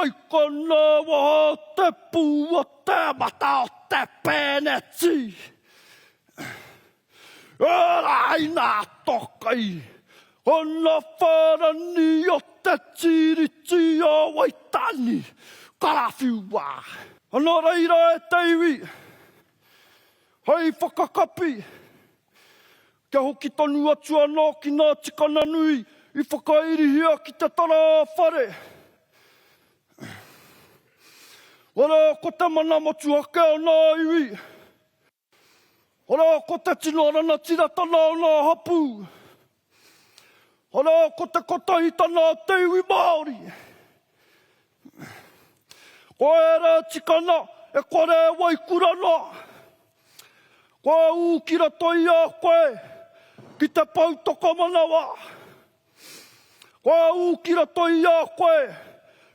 Kai kona waha o te pū o te mata o te pēneti. E raina tokai, kona wharani o te tiriti o Waitangi, karawhiua. Nō reira e te iwi, hei whakakapi, Kia hoki tonu atu anō ki ngā tikana nui i whakairihia ki te tara ā-whare. Arā, ko te mana motuhake o ngā iwi. Arā, ko te tino ranatiratana o ngā hapū. Arā, ko te kotahitana o te iwi Māori. Ko ērā tikana e kore e waikura noa. Kua ū ki roto i a koe ki te pou tokomanawa. Kua ū ki roto i a koe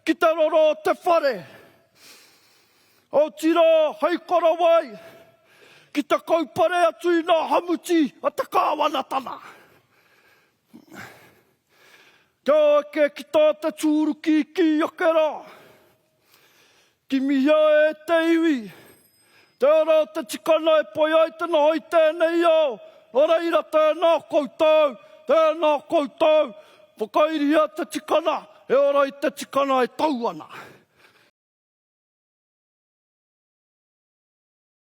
ki te roro o te whare. Otirā hei korowai ki te kaupare atu i ngā hamuti a te kāwanatana. Kia eke ki tā te tūruki i kī ake rā. Kimihia e te iwi, te ara o te tikana e pai ai te noho i tēnei ao, nō reira tēnā koutou, tēnā koutou, whakairihia te tikana e ora i te tikana e tau ana.